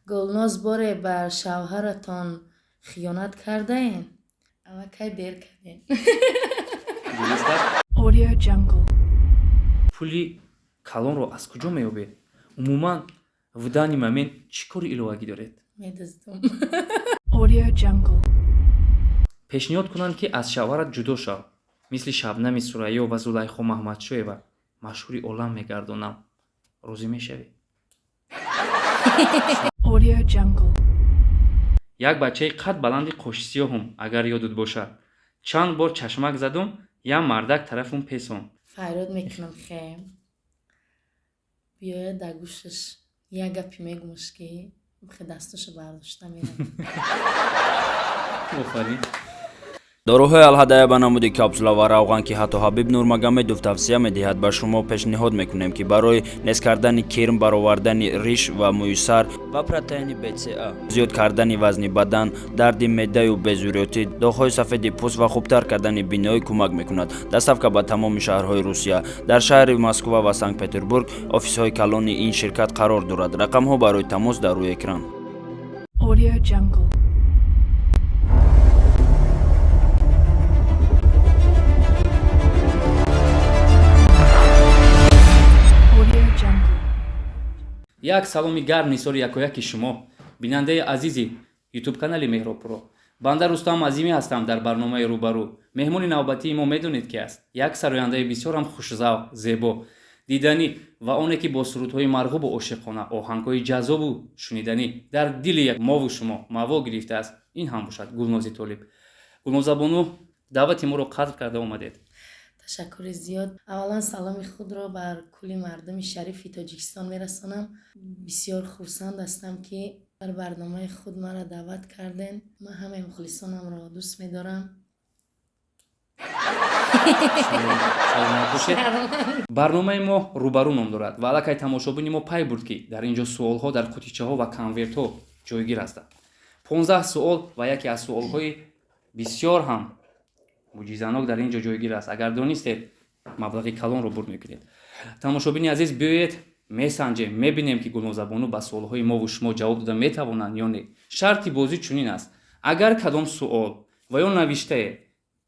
Гулноз, боре ба шавҳаратон хиёнат кардаен? Аллакай дер кардем. Дуруст аст. Audio Jungle. Пули калонро аз куҷо меёбед? Умуман, в данный момент чӣ кори иловагӣ доред? Медуздум. Audio Jungle. Пешниҳод кунанд, ки аз шавҳарат ҷудо шав, мисли Шабнами Сурайё ва Зулайхо Маҳмадшоева машҳури олам мегардонам, розӣ мешавӣ? Audio Jungle. Як бачаи қад баланди қошсиёҳум, агар ёдут бошад, чанд бор чашмак задум, як мардак тарафум песон. Файрод мекунам, хе биёяд, дар гӯшаш як гапе мегумаш, ки хе дасташа бардошта мерам. Офарин. Доруҳои Алҳадая ба намуди капсула ва равған, ки ҳатто Ҳабиб Нурмагомедов тавсия медиҳад, ба шумо пешниҳод мекунем, ки барои нез кардани кирм, баровардани риш ва мӯйсар ва протеини БЦА, зиёд кардани вазни бадан, дарди меъдаю безурётӣ, доғҳои сафеди пӯст ва хубтар кардани биноӣ кӯмак мекунад. Доставка ба тамоми шаҳрҳои Русия. Дар шаҳри Москва ва Санкт Петербург офисҳои калони ин ширкат қарор дорад. Рақамҳо барои тамос дар рӯи экран. Audio Jungle. Audio Jungle. Як саломи гарм нисори якояки шумо, бинандаи азизи ютуб-канали Меҳробпуро. Банда Рустам Азимӣ ҳастам дар барномаи «Рӯбарӯ». Меҳмони навбатии мо медонед ки аст? Як сарояндаи бисёрам хушзавқ, зебо, диданӣ ва оне ки бо сурудҳои марғубу ошиқона, оҳангҳои ҷаззобу шуниданӣ дар дили мову шумо маво гирифтааст. Ин ҳам бошад Гулнози Толиб. Гулнозабону, даъвати моро қадр карда омадед. Ташаккури зиёд. Аввалан саломи худро бар кулли мардуми шарифи Тоҷикистон мерасонам. Бисёр хурсанд ҳастам, ки дар барномаи худ маро даъват кардем. Ман ҳамаи мухлисонамро дӯст медорам. Саломат бошед. Барномаи мо «Рӯбарӯ» ном дорад ва аллакай тамошобини мо пай бурд, ки дар ин ҷо суолҳо дар қутичаҳо ва конвертҳо ҷойгир ҳастанд, 15 суол, ва яке аз суолҳои бисёр ҳам мӯъҷизанок дар ин ҷо ҷойгир аст. Агар донистед, маблағи калонро бурд мекунед. Тамошобини азиз, биёед, месанҷем, мебинем, ки Гулнозабону ба суолҳои мову шумо ҷавоб дода метавонанд ё не. Шарти бозӣ чунин аст: агар кадом суол ва ё навиштае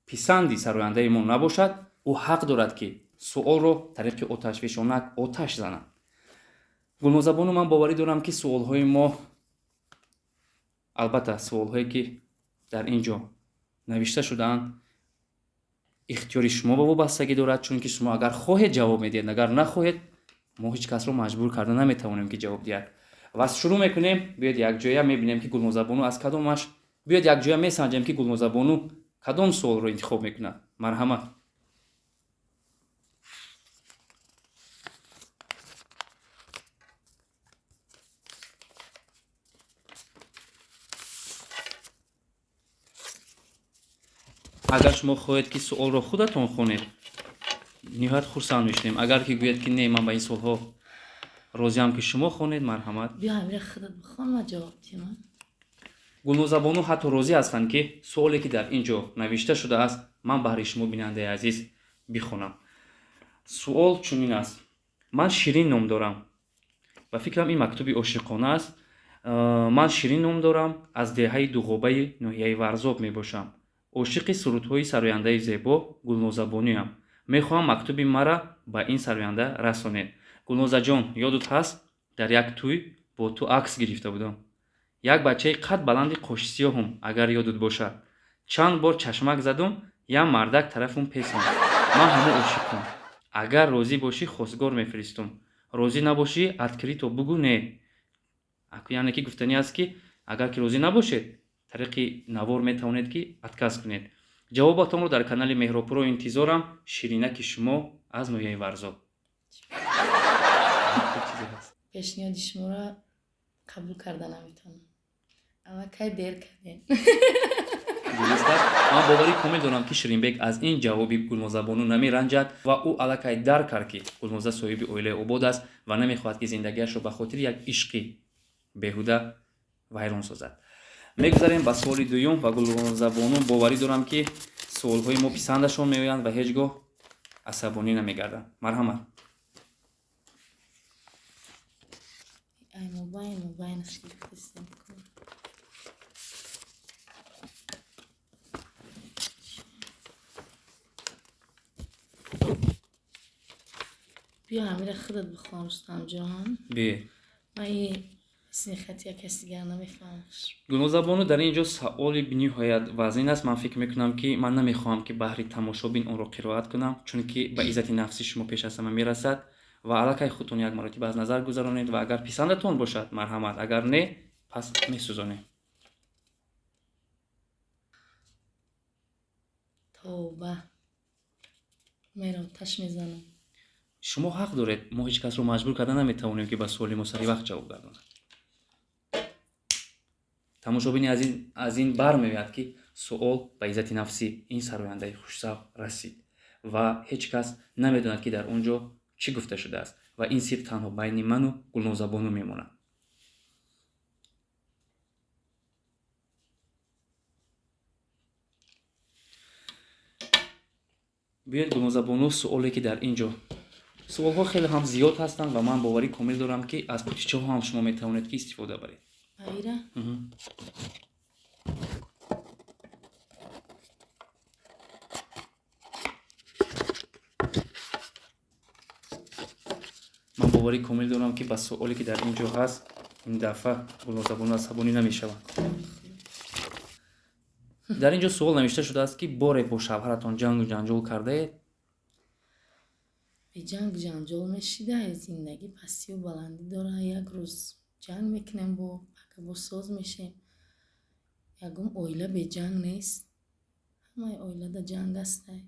писанди сарояндаи мо набошад, ӯ ҳақ дорад, ки суолро тариқи оташфишонак оташ занад. Гулнозабону, ман боварӣ дорам, ки суолҳои мо, албатта суолҳое ки дар ин ҷо навишта шудаанд, ихтиёри шумо ба вобастагӣ дорад, чунки шумо агар хоҳед, ҷавоб медиҳед, агар нахоҳед, мо ҳеҷ касро маҷбур карда наметавонем, ки ҷавоб диҳад. Ва шурӯъ мекунем. Биёед, якҷоя мебинем, ки Гулнозабону аз кадомаш, биёед, якҷоя месанҷем, ки Гулнозабону кадом суолро интихоб мекунад. Марҳамат. Агар шумо хоҳед, ки суолро худатон хонед, ниҳоят хурсанд мешудем. Агар ки гӯед, ки не, ман ба ин суолҳо розиам, ки шумо хонед, марҳамат. Биё, ҳамира худат бихон, ма ҷавоб диҳам. Гулнозабону ҳатто розӣ ҳастанд, ки суоле ки дар ин ҷо навишта шудааст, ман баҳри шумо, бинандаи азиз, бихонам. Суол чунин аст: ман Ширин ном дорам. Ба фикрам, ин мактуби ошиқона аст. Ман Ширин ном дорам, аз деҳаи Дуғобаи ноҳияи Варзоб мебошам. Ошиқи сурудҳои сарояндаи зебо Гулнозабонуям. Мехоҳам мактуби мара ба ин сароянда расонед. Гулнозаҷон, ёдут ҳаст, дар як тӯй бо ту акс гирифта будам? Як бачаи қад баланди қошсиёҳум, агар ёдут бошад, чанд бор чашмак задум, як мардак тарафум песон. Ман ҳамо ошиқам. Агар розӣ бошӣ, хостгор мефиристум. Розӣ набошӣ, открыто бугӯ не. Яъне ки гуфтанӣ аст, ки агар ки розӣ набошед, тариқи навор метавонед, ки отказ кунед. Ҷавобатонро дар канали Меҳробпуро интизорам. Ширинаки шумо аз ноҳияи Варзоб. Пешниҳоди шуморо қабул карда наметавонам. Аллакай дер кардем. Дуруст аст. Ман боварӣ комил дорам, ки Ширинбек аз ин ҷавоби Гулнозабону намеранҷад ва ӯ аллакай дарк кард, ки Гулноза соҳиби оилаи обод аст ва намехоҳад, ки зиндагиашро ба хотири як ишқи беҳуда вайрон созад. Мегузарем ба суоли дуюм ва Гулнозабону, боварӣ дорам, ки суолҳои мо писандашон меоянд ва ҳеҷ гоҳ асабонӣ намегарданд. Марҳамат. Ай мобайн, мобайнаш гирифтастем. Биё, ҳамира худат бихон, Рустамҷон. Биёед. Ман и синхати як кас дигар намефаҳмам. Гулнозабону, дар ин ҷо саволи бениҳоят вазнин аст. Ман фикр мекунам, ки ман намехоҳам, ки баҳри тамошобин онро қироат кунам, чунки ба иззати нафси шумо пеш аз ҳама мерасад ва аллакай худтон як маротиба аз назар гузаронед ва агар писандатон бошад, марҳамат, агар не, пас месӯзонем. Тавба, мерам, таш мезанам. Шумо ҳақ доред, мо ҳеҷ касро маҷбур карда наметавонем, ки ба суоли мо сари вақт ҷавоб гардонад. Тамошобини азиз, аз ин бармеояд, ки суол ба иззати нафси ин сарояндаи хушзавқ расид ва ҳеҷ кас намедонад, ки дар он ҷо чӣ гуфта шудааст, ва ин сир танҳо байни ману Гулнозабону мемонад. Биёед, Гулнозабону, суоле ки дар ин ҷо, суолҳо хеле ҳам зиёд ҳастанд ва ман боварӣ комил дорам, ки аз қутичаҳо ҳам шумо метавонед, ки истифода баред. Аира. Ман боварӣ комил дорам, ки ба суоле ки дар ин ҷо ҳаст, ин дафъа Гулнозабону асабонӣ намешавад. Дар ин ҷо суол навишта шудааст, ки боре бо шавҳаратон ҷангу ҷанҷол кардаед? Бе ҷанг ҷанҷол мешида? Зиндагӣ пастию баландӣ дора. Як рӯз ҷанг мекунем, бо пака бо соз мешем. Ягон оила беҷанг нест, ҳамаи оилада ҷанг ҳастай.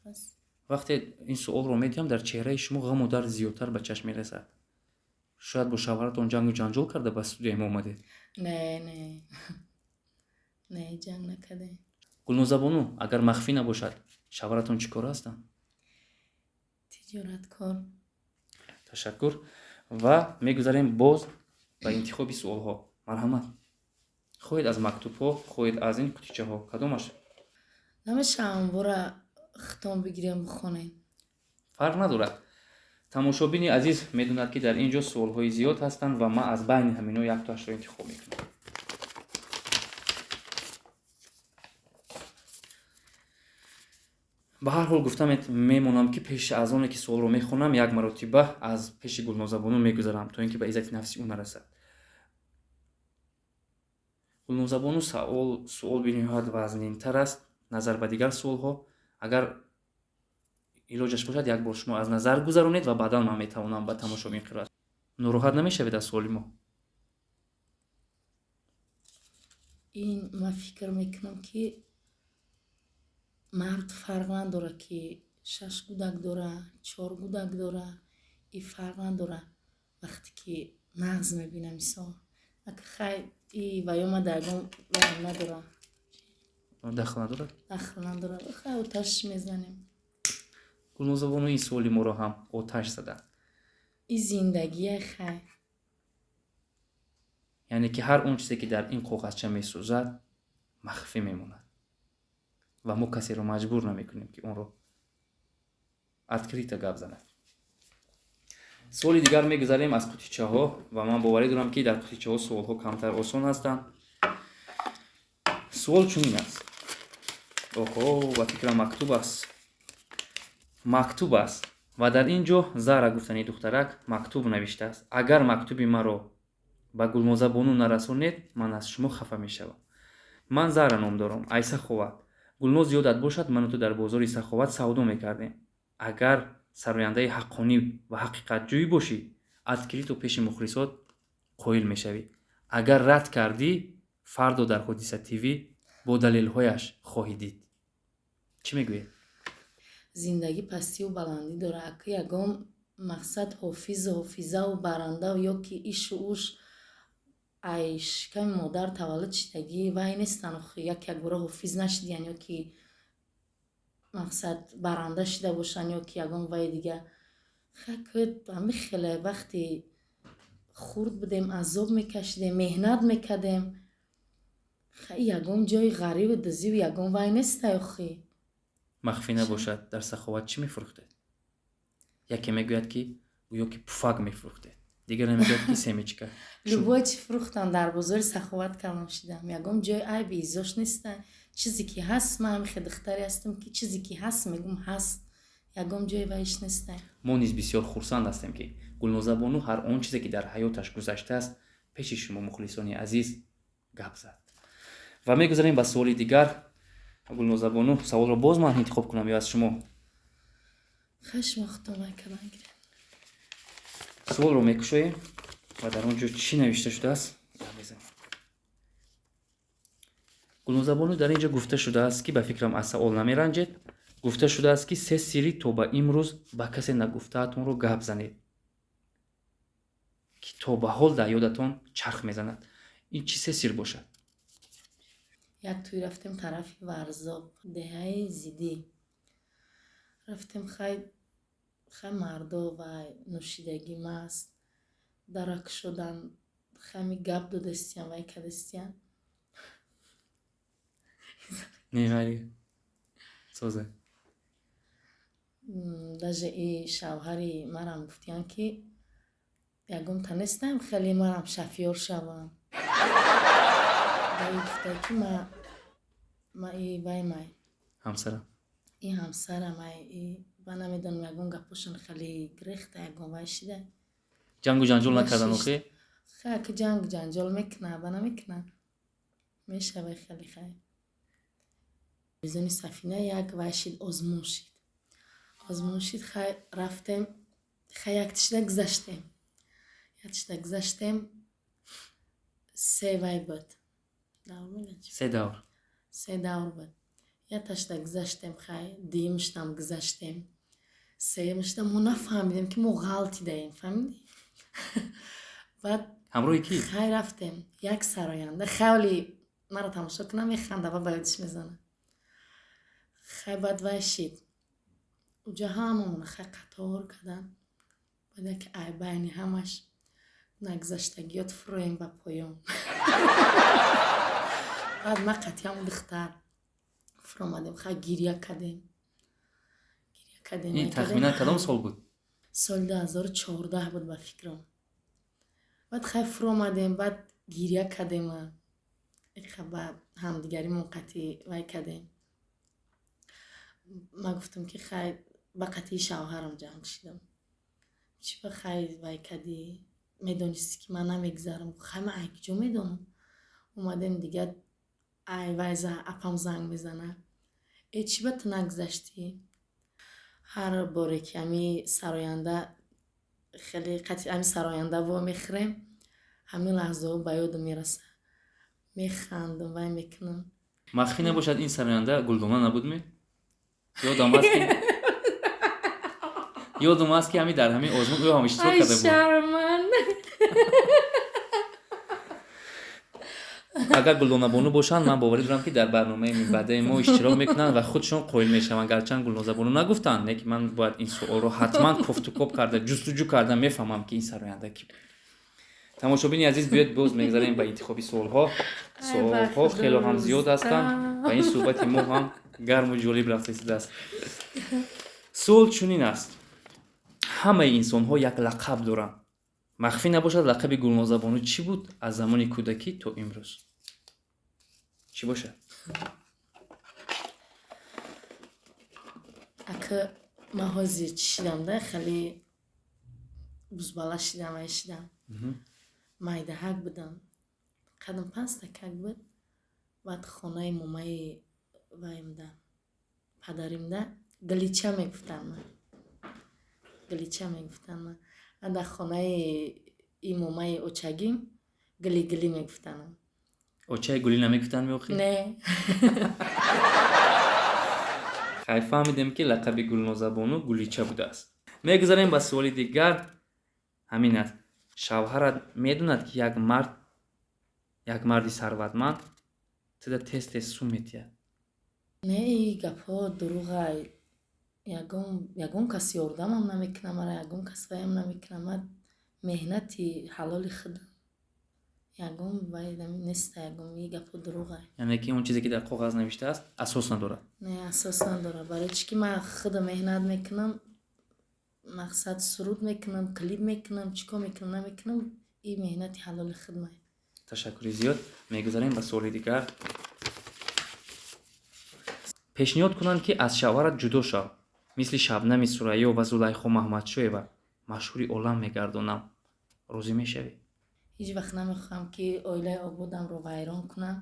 Бас. Вақте ин суолро медиҳам, дар чеҳраи шумо ғаму дард зиёдтар ба чашм мерасад. Шояд бо шавҳаратон ҷангу ҷанҷол карда ба студияи мо омадед? Не, не, не, ҷанг накардем. Гулнозабону, агар махфӣ набошад, шавҳаратон чӣ кора ҳастанд? Тиҷораткор. Ташаккур ва мегузарем боз ба интихоби суолҳо. Марҳамат, хоҳед аз мактубҳо, хоҳед аз ин қутичаҳо, кадомаш? Намешавам бора хитом бигирем, бихонем? Фарқ надорад. Тамошобини азиз медонад, ки дар ин ҷо суолҳои зиёд ҳастанд ва ман аз байни ҳамино яктоашро интихоб мекунам. Ба ҳар ҳол, гуфта мемонам, ки пеш аз оне ки суолро мехонам, як маротиба аз пеши Гулнозабону мегузарам, то ин ки ба иззати нафси ӯ нарасад. Гулнозабону, суол бениҳоят вазнинтар аст назар ба дигар суолҳо. Агар илоҷаш бошад, як бор шумо аз назар гузаронед ва баъдан ман метавонам ба тамошобин қироат. Нороҳат намешавед аз суоли мо? Ин ман фикр мекунам, ки мард фарқ надора, ки шаш гудак дора, чор гудак дора, и фарқ надора, вақте ки нағз мебина. Мисол, ака, хай, и ва ё ма дар ягон ваям надора. Дахл надорад? Дахл надора. Хай, оташ мезанем. Гулнозабону ин суоли моро ҳам оташ заданд. И зиндагия, хай. Яъне ки ҳар он чизе, ки дар ин коғазча месӯзад, махфӣ мемонад ва мо касеро маҷбур намекунем, ки онро открыто гап занад. Суоли дигар мегузарем аз қутичаҳо ва ман боварӣ дорам, ки дар қутичаҳо суолҳо камтар осон ҳастанд. Суол чунин аст. Оҳо, ба фикрам, мактуб аст, мактуб аст ва дар ин ҷо Зара гуфтани духтарак мактуб навиштааст: «Агар мактуби маро ба Гулнозабону нарасонед, ман аз шумо хафа мешавам. Ман Зара ном дорам, ай Саховат. Гулноз ёдат бошад, ману ту дар бозори Саховат савдо мекардем. Агар сарояндаи ҳаққонӣ ва ҳақиқатҷӯӣ бошӣ, открыто пеши мухлисот қоил мешавӣ. Агар рад кардӣ, фардо дар Ҳодиса ТВ бо далелҳояш хоҳӣ дид». Чӣ мегӯед? Зиндагӣ пастию баландӣ дора. Ака, ягон мақсад, ҳофизу ҳофизаву барандау ё ки ишу уш ай шиками модар таваллуд шидагӣ вай нестанд. Охи, як якбора ҳофиз нашидиян ё ки мақсад баранда шида бошанд ё ки ягон вай дига. Хак, ҳами хеле вақти хурд будем, азоб мекашидем, меҳнат мекардем. Хай, ягон ҷои ғарибу дузиву ягон вай нестай, охи. Махфӣ набошад, дар Саховат чӣ мефурӯхтед? Яке мегӯяд, ки гӯё ки пуфак мефурӯхтед. Дигар намегӯяд, ки семечка. Любой чи фурӯхтам, дар бозори Саховат калон шидам. Ягон ҷои айби изош неста. Чизе ки ҳаст, ман ҳамихе духтаре ҳастам, ки чизе ки ҳаст, мегум, ҳаст. Ягон ҷои вайш неста. Мо низ бисёр хурсанд ҳастем, ки Гулнозабону ҳар он чизе, ки дар ҳаёташ гузаштааст, пеши шумо, мухлисони азиз, гап зад. Ва мегузарем ба суоли дигар. Гулнозабону, саволро боз ман интихоб кунам ё аз шумо? Хашма худтон вай кардан гиред. Суолро мекушоем ва дар он ҷо чӣ навишта шудааст, гап мезанем. Гулнозабону, дар ин ҷо гуфта шудааст, ки ба фикрам, аз савол намеранҷед, гуфта шудааст, ки се сирри то ба имрӯз ба касе нагуфтаатонро гап занед, ки то ба ҳол дар ёдатон чарх мезанад. Ин чӣ се сир бошад? Як тӯй рафтем, тарафи Варзоб, деҳаи Зидӣ рафтем. Хай, мардо вай нӯшидагӣ, маст дарак шудан, хами гап додастиян, вай кадастиян. Не, ғайри созе. Даже и шавҳари марам гуфтиян, ки ягонта нестам, хеле марам шофёр шавам. Вай гуфта, ки ма и вай май. Ҳамсарам. И ҳамсарам ай и ба намедонам, ягон гапошон хеле гирехта, ягон вай шида. Ҷангу ҷанҷол накардан охи? Хай, ки ҷангу ҷанҷол мекуна, ба намекуна, мешавай хеле. Хай, телевизиони Сафина як вай шид, озмун шид, озмун шид. Хай, рафтем, хай, яктишда гузаштем, яктишда гузаштем. Се вай буд, давр мегӯянд чи? Се давр. Се давр буд. Якташда гузаштем, хай, дуюмашдам гузаштем, сеюмашда мо нафаҳмидем, ки мо ғалтидаем, фаҳмидӣ? Баъд Ҳамроҳи кӣ? Хай, рафтем, як сароянда хеле маро тамошо кунам, механда ва ба ёдиш мезанад. Хай, баъд вай шид, уҷа ҳамамона хай қатор кардан. Баъд яке ай байни ҳамаш нагузаштагиёт фуроем ба поён. Баъд ма қатъиам духтар фуромадем. Хай, гиря кардем, гиря кардем. Ин вай кардем. Тахминан кадом сол буд? Соли 2014 буд, ба фикрам. Баъд хай, фуромадем, баъд гиря кардем, иқа ба ҳамдигаримон қатъи вай кардем. Ма гуфтам, ки хай, ба қатъии шавҳарам ҷанг шидам. Чӣ ба хай вай кардӣ, медонистӣ, ки ман намегузарам. Хай, ман ай куҷо медонам? Омадем дигар, ай вай апам занг мезана: «Э, чӣ ба ту нагузаштӣ?» Ҳар боре ки ҳами сароянда хеле қатъи ҳами сароянда вомехӯрем, ҳамин лаҳзаҳо ба ёдам мерасад, механдам, вай мекунам. Махфӣ набошад, ин сароянда Гулдона набудме? Ёдам аст, ки ҳами дар ҳамин озмун ӯ ҳам иштирок Ай, карда буд. Шарман. Агар Гулдонабону бошанд, ман боварӣ дорам, ки дар барномаи минбаъдаи мо иштирок мекунанд ва худшон қоил мешаванд. Гарчанд Гулнозабону нагуфтанд, не ки ман бояд ин суолро ҳатман кофтукоб карда, ҷустуҷӯ карда мефаҳмам, ки ин сароянда ки буд. Тамошобини азиз, биёед, боз мегзарем ба интихоби суолҳо. Суолҳо хело ҳам зиёд ҳастанд ва ин суҳбати мо ҳам гарму ҷолиб рафта истодааст. Суол чунин аст: ҳамаи инсонҳо як лақаб доранд. Махфӣ набошад, лақаби Гулнозабону чӣ буд аз замони кӯдакӣ то имрӯз? Чӣ бошад? Ака, ман ҳозир чӣ шидам да, хеле бузбала шидам, вай шидам. Майдаҳак будам, қадам панҷтакак буд. Баъд хонаи момаи ваимда, падаримда, Галича мегуфтанд ма, Галича мегуфтанд ма. Баъд дар хонаи и момаи очагим Гилигилӣ мегуфтанд. Очаи Гулӣ намегуфтанд меохи? Не. Хай, фаҳмидем, ки лақаби Гулнозабону Гулича будааст. Мегузарем ба суоли дигар. Ҳамин аст: шавҳарат медонад, ки як мард, як марди сарватманд туда тез тез сум метиҳад? Не, и гапҳо дурӯғай. Ягон кас ёрдамам намекунад мара, ягон кас ваям намекунад. Ман меҳнати ҳалоли худам, ягон вай неста, ягон, и гапҳо дурӯғай. Яъне ки он чизе, ки дар коғаз навиштааст, асос надорад? Не, асос надорад. Барои чӣ ки ман худам меҳнат мекунам. Мақсад, суруд мекунам, клип мекунам, чӣ кор мекунам, намекунам, и меҳнати ҳалоли худмай. Ташаккури зиёд. Мегузарем ба суоли дигар. Пешниҳод кунанд, ки аз шавҳарат ҷудо шав, мисли Шабнами Сурайё ва Зулайхо Маҳмадшоева машҳури олам мегардонам, розӣ мешавӣ? Ҳеҷ вақт намехоҳам, ки оилаи ободамро вайрон кунам,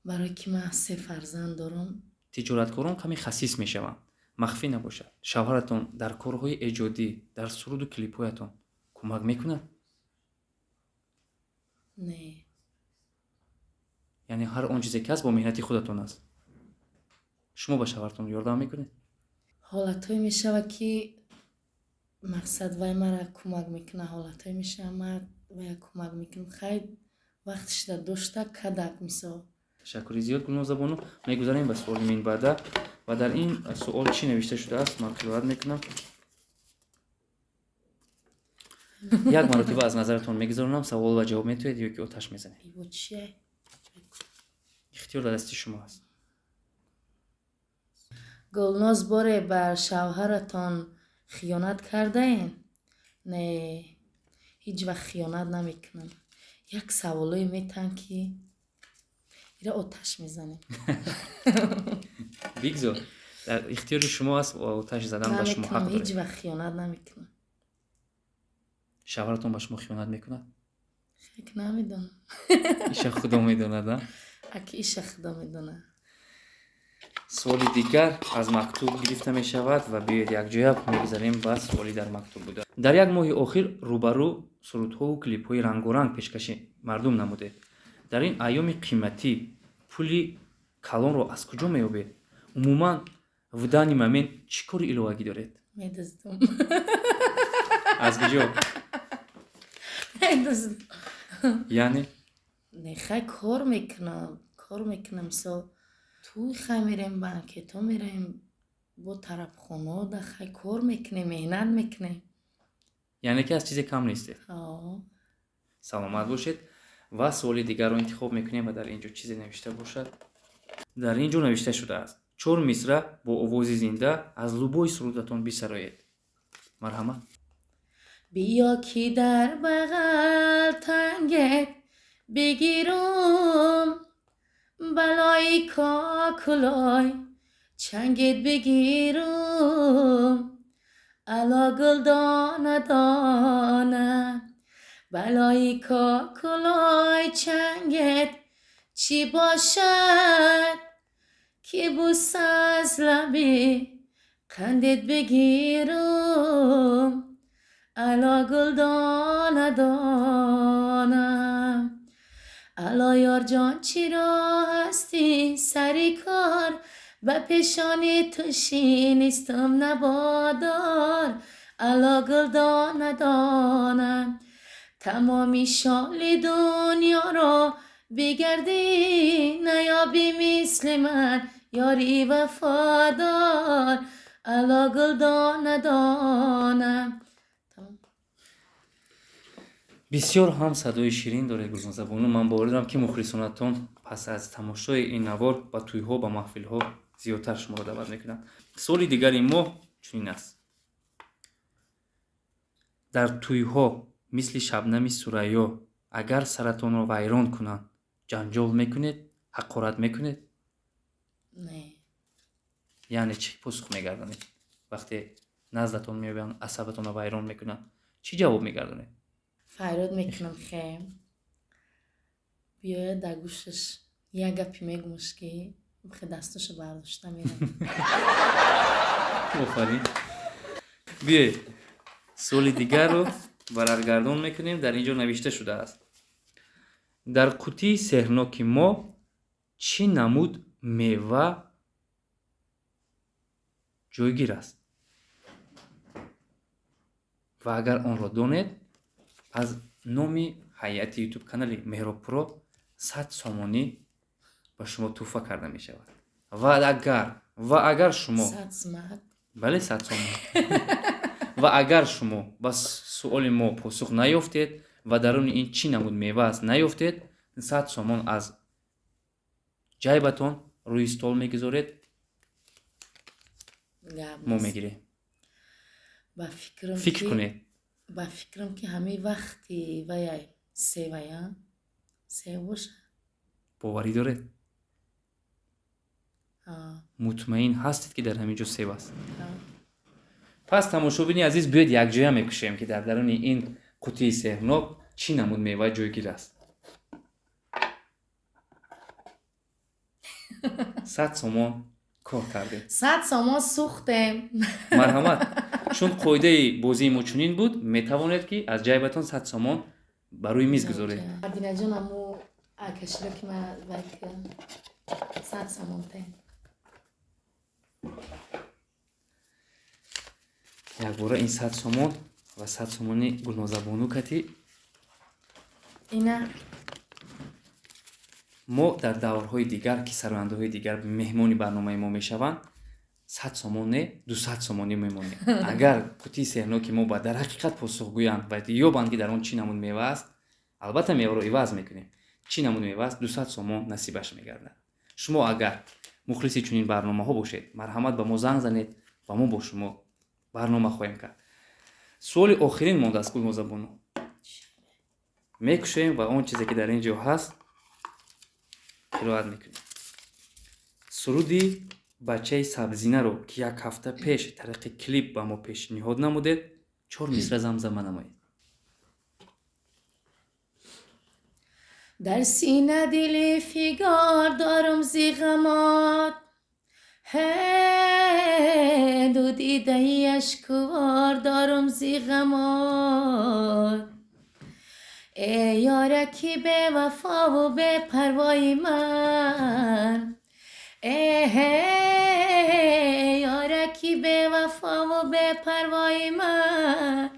барое ки ман се фарзанд дорам. Тиҷораткорон каме хасис мешаванд. Махфӣ набошад, шавҳаратон дар корҳои эҷодӣ, дар суруду клипҳоятон кӯмак мекунад? Не. Яъне ҳар он чизе ки ҳаст, бо меҳнати худатон аст. Шумо ба шавҳаратон ёрдам мекунед? Ҳолатҳое мешавад, ки, мақсад, вай мара кӯмак мекунад, ҳолатҳое мешавад, ман вая кӯмак мекунам. Хай, вақташда дошта кадак, мисол. Ташаккури зиёд, Гулнозабону. Мегузарем ба суоли минбаъда ва дар ин суол чӣ навишта шудааст, ман қироат мекунам. Як маротиба аз назаратон мегузаронам савол ва ҷавоб метавед ё ки оташ мезанед. Ибо чие? Ихтиёр дар дасти шумо аст. Гулноз, боре ба шавҳаратон хиёнат кардаен? Не, ҳеҷ вақт хиёнат намекунам. Як саволое метаҳанд, ки ира оташ мезанем. Бигзор, дар ихтиёри шумо аст ва оташ задан ба шумо ҳақ Намекунам, ҳеҷ доред. вақт хиёнат намекунам. Шавҳаратон ба шумо хиёнат мекунад? Хек, намедонам. Иша худо медонад, а? Аки, иша худо медонад. Суоли дигар аз мактуб гирифта мешавад ва биёед, якҷоя мегузарем ба суоли дар мактуб буда. Дар як моҳи охир рӯбарӯ сурудҳову клипҳои рангоранг пешкаши мардум намудед. Дар ин айёми қиматӣ пули калонро аз куҷо меёбед? Умуман, в данный момент чӣ кори иловагӣ доред? Медуздум. Аз куҷо? Медуздум. Яъне? Не, хай, кор мекунам, кор мекунам. Мисол, тӯй, хай, мерем, банкетҳо мерем, бо тарабхонао да, хай, кор мекунем, меҳнат мекунем. Яъне ки аз чизе кам нестед? О. Саломат бошед. Ва суоли дигарро интихоб мекунем ва дар ин ҷо чизе навишта бошад. Дар ин ҷо навишта шудааст: чор мисра бо овози зинда аз любой сурудатон бисароед. Марҳамат. Биё, ки дар бағал тангет бигирум, балои кокулой чангет бигирум, ало гул дона дона, балои кокулой чангет чӣ бошад, ки буса аз лаби қандет бигирум, ало гул дона дона. Ало ёрҷон, чиро ҳастӣ сари кор, ба пешони ту шинистам набодор, ало гул дона дона. Тамоми шоли дунёро бигардӣ, наёбӣ мисли ман ёри вафодор, ало гул дона дона. Бисёр ҳам садои ширин доред, Гулнозабону. Ман бовар дорам, ки мухлисонатон пас аз тамошои ин навор ба тӯйҳо, ба маҳфилҳо зиёдтар шуморо даъват мекунанд. Суоли дигари мо чунин аст: дар тӯйҳо мисли Шабнами Сурайё агар саратонро вайрон кунанд, ҷанҷол мекунед, ҳақорат мекунед? Не. Яъне чӣ посух мегардонед? Вақте наздатон меоянд, асабатонро вайрон мекунанд, чӣ ҷавоб мегардонед? Фарёд мекунам, хе биёяд дар гӯшаш як гапе мегумаш, ки хе дастошо бардошта мерам. Офарин. Биёед, суоли дигарро варақгардон мекунем. Дар ин ҷо навишта шудааст: дар қутии сеҳрноки мо чӣ намуд мева ҷойгир аст ва агар онро донед, аз номи ҳайати ютуб канали Меҳробпуро 100 сомонӣ ба шумо тӯҳфа карда мешавад. Ва агар шумо 100 сумат? Бале, 100 сомон. Ва агар шумо ба суоли мо посух наёфтед ва даруни ин чӣ намуд мева аст наёфтед, 100 сомон аз ҷайбатон рӯи стол мегузоред. Гап Мо нест. мегирем. Ба фикрам, Фикр кунед. Ба фикрам, ки ҳамаи вақти ваяй севая, сев боша. Боварӣ доред? Мутмаин ҳастед, ки дар ҳамин ҷо сев аст? Пас, тамошобини азиз, биёед, якҷоя мекушоем, ки дар даруни ин қутии сеҳрнок чӣ намуд мева ҷойгир аст. 100 сомон кор кардем. 100 сомон сӯхтем. Марҳамат, чун қоидаи бозии мо чунин буд, метавонед, ки аз ҷайбатон 100 сомон ба рӯи миз гузоред. Мадинаҷон, аму каширо ки ма 100 сомон те. Якбора ин 100 сомон ва 100 сомони Гулнозабону кати Ина. Мо дар даврҳои дигар, ки сарояндаҳои дигар меҳмони барномаи мо мешаванд, 100 сомон не, 200 сомонӣ мемонем. Агар қутии сеҳрноки мо ба дар ҳақиқат посух гӯянд ва ёбанд, ки дар он чӣ намуд мева аст, албатта меваро иваз мекунем, чӣ намуд мева аст, 200 сомон насибаш мегардад. Шумо агар мухлиси чунин барномаҳо бошед, марҳамат, ба мо занг занед ва мо бо шумо барнома хоҳем кард. Суоли охирин мондааст, Гулнозабону. Мекушоем ва он чизе, ки дар ин ҷо ҳаст, қироат мекунем. Суруди «Бачаи сабзинаро», ки як ҳафта пеш тариқи клип ба мо пешниҳод намудед, чор мисра замзама намоед. Дар сина дили фигор дорум зи ғамот, ҳе, ду дидаи ашквор дорум зи ғамот. Э ёраки бевафову бепарвои ман, эҳе, ёраки бевафову бепарвои ман,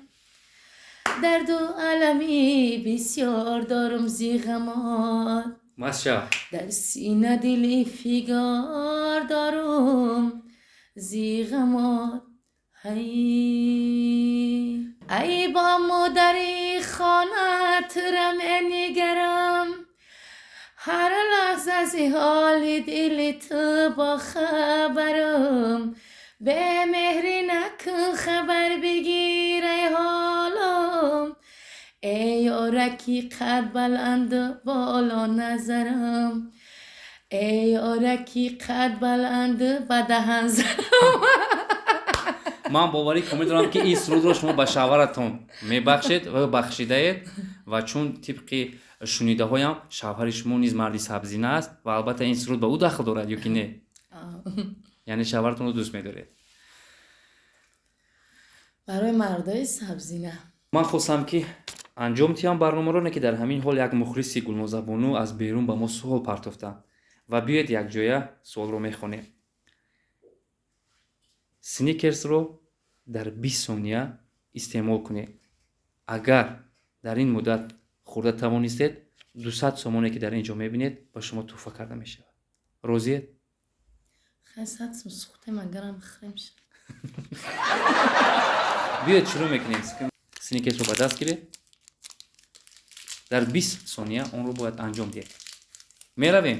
дарду алами бисёр дорум зи ғамот. Маша. Дар сина дили фигор дорум зи ғамот. Ҳай, ай, бо модари хонатра менигарам, ҳар лаҳза зи ҳоли дили ту бохабарам. Бемеҳрӣ накун, хабар бигир ай ҳолам, эй ёраки қад баланду боло назарам, эй ёраки қад баланду ба даҳан зарам. Ман боварӣ комил дорам, ки ин сурудро шумо ба шавҳаратон мебахшед ва бахшидаед. Ва чун тибқи шунидаҳоям, шавҳари шумо низ марди сабзина аст ва албатта ин суруд ба ӯ дахл дорад ё ки не? Яъне шавҳаратонро дӯст медоред? Барои мардои сабзина. Ман хостам, ки анҷом диҳам барномаро, не ки дар ҳамин ҳол як мухлиси Гулнозабону аз берун ба мо суол партофтанд ва биёед, якҷоя суолро мехонем. Сникерсро дар 20 сония истеъмол кунед. Агар дар ин муддат хӯрда тавонистед, 200 сомоне, ки дар ин ҷо мебинед, ба шумо тӯҳфа карда мешавад. Розиед? Хай, 100 сум сӯхтем, агарам бихӯрем шуд. Биёед, шурӯъ мекунем. Сникерсро ба даст гиред, дар 20 сония онро бояд анҷом диҳед. Меравем: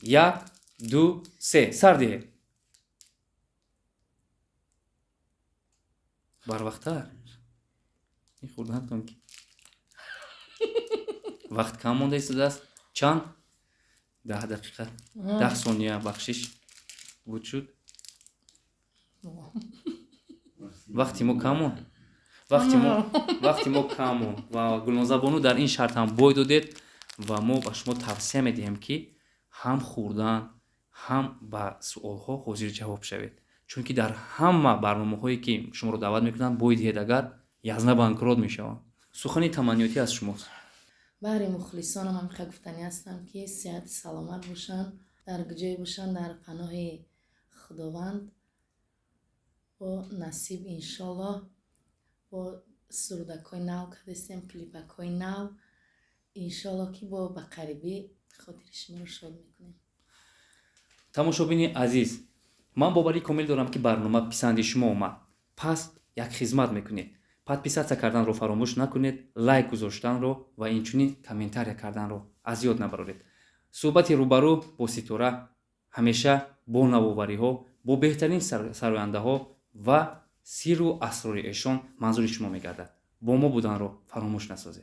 як, ду, се, сар диҳед. Барвақттар ин хӯрдантон, ки вақт кам монда истодааст. Чанд? 10 дақиқа, 10 сония, бахшиш, буд, шуд. Вақти мо кам монд, вақти мо кам монд ва Гулнозабону, дар ин шарт ҳам бой додед ва мо ба шумо тавсия медиҳем, ки ҳам хӯрдан, ҳам ба суолҳо ҳозирҷавоб шавед, чунки дар ҳама барномаҳое, ки шуморо даъват мекунанд, бой диҳед, агар язна банкрот мешаванд. Сухани таманниётӣ аз шумост. Баҳри мухлисонам ҳам хеле гуфтанӣ ҳастам, ки сиҳати саломат бошанд, дар ҷое бошанд, дар паноҳи Худованд. Бо насиб, иншоллоҳ, бо сурудакҳои нав кардастем, клипакҳои нав, иншоллоҳ, ки бо ба қарибӣ хотири шуморо шод мекунем. Тамошобини азиз, ман боварӣ комил дорам, ки барнома писанди шумо омад. Пас як хизмат мекунед: подписаться карданро фаромӯш накунед, лайк гузоштанро ва инчунин комментария карданро аз ёд набароред. Суҳбати рӯбарӯ бо ситора ҳамеша бо навовариҳо, бо беҳтарин сарояндаҳо ва Сирру асрори эшон манзури шумо мегардад. Бо мо буданро фаромӯш насозед.